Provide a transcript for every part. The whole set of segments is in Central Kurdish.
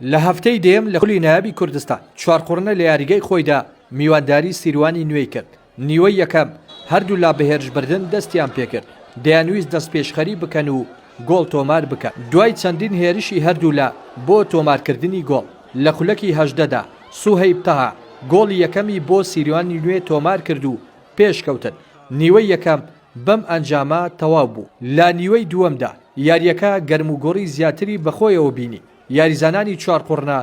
لە هەفتەی دەیەم لە خولی نایابی کوردستان، چوارقوڕنە لە یاریگای خۆیدا میوانداری سیروانی نوێی کرد، نیوەی یەکەم هەردوولا بە هێرشبردن دەستیان پێکرد، دەیانویست دەستپێشخەری بکەن و گۆڵ تۆمار بکەن، دوای چەندین هێرشی هەردوولا بۆ تۆمارکردنی گۆڵ، لە خولەکی 18 دا سوهەیب تەها گۆڵی یەکەمی بۆ سیروانی نوێ تۆمارکرد و پێشکەوتن، نیوەی یەکەم بەم ئەنجامە تەواو بوو. لە نیوەی دووەمدا یارییەکە گەرموگوڕی زیاتری بەخۆیەوە بینی، یاریزانانی چوارقوڕنە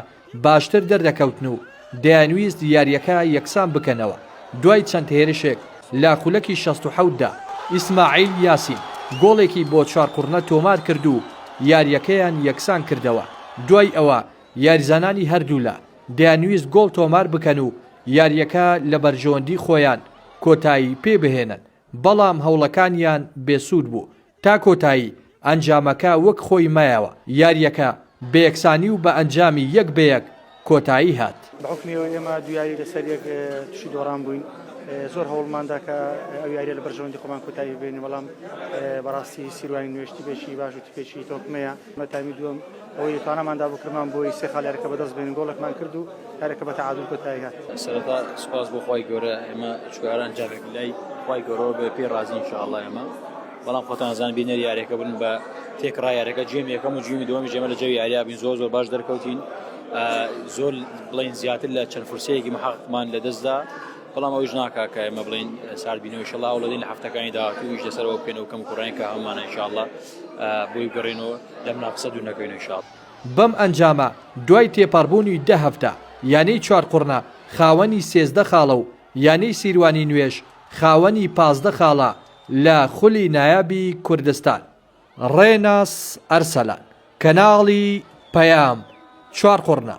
باشتر دەردەکەوتن و دەیانویست یارییەکە یەکسان بکەنەوە، دوای چەند هێرشێک لە خولەکی 67 دا ئیسماعیل یاسین گۆڵێکی بۆ چوارقوڕنە تۆمارکرد و یارییەکەیان یەکسان کردەوە، دوای ئەوە یاریزانانی هەردوولا دەیانویست گۆڵ تۆمار بکەن و یارییەکە لە بەرژەوەندی خۆیان کۆتایی پێبهێنن، بەڵام هەوڵەکانیان بێسوود بوو، تا کۆتایی ئەنجامەکە وەک خۆی مایەوە، یارییەکە بە یەکسانی و بە ئەنجامی یەک بە یەک کۆتایی هات. بە حوکمی ئەوەی ئێمە دوو یاری لەسەر یەک تووشی دۆڕان بووین، زۆر هەوڵماندا کە ئەو یارییە لە بەرژەوەندی خۆمان کۆتایی بێنین، بەڵام بەڕاستی سیروانی نوێش تیپێکی باش و تیپێکی تۆکمەیە. لە تایمی دووەم ئەوەی لە تواناماندا بوو کردمان بۆی سێ خاڵ یاریەکە بەدەست بێنین، گۆڵێکمان کرد و یاریەکە بە تەعادول کۆتایی هات. سەرەتا سوپاس بۆ خوای گەورە ئێمە چونکە هەر ئەنجامێک لای خوای گەورەوە بێ پێی ڕازین ان شاء اللە ئێمە بەڵام خۆتان ئەزان بینەر یاریەکە بن بە تێکڕا یاریەکە جێم یەکەم و جیمی دووەمی جێمە لە جەوی یاریا بین زۆر زۆر باش دەرکەوتین زۆر بڵین زیاتر لە چەند فرسەیەکی محقمان لەدەستدا بەڵام ئەوش ناکا کە ئێمە بڵین ساردبینەوە ئیشەڵا هەوڵەدەین لە هەفتەکانی داهاتوو ئیش لەسەرەوە بکەین و کەم کوڕین کە هەمانە ان شاء اللە بۆی بگەڕێینەوە لە منافسە دوور نەکەوین ان شاء اللە. بەم ئەنجامە دوای تێپەڕبوونی دە هەفتە، یانەی چوارقوڕنە خاوەنی 13 خاڵە و یانەی سیروانی نوێش خاوەنی 15 خاڵە لە خولی نایابی کوردستان. ڕێناس ئەرسەلان، کەناڵی پەیام، چوارقوڕنە.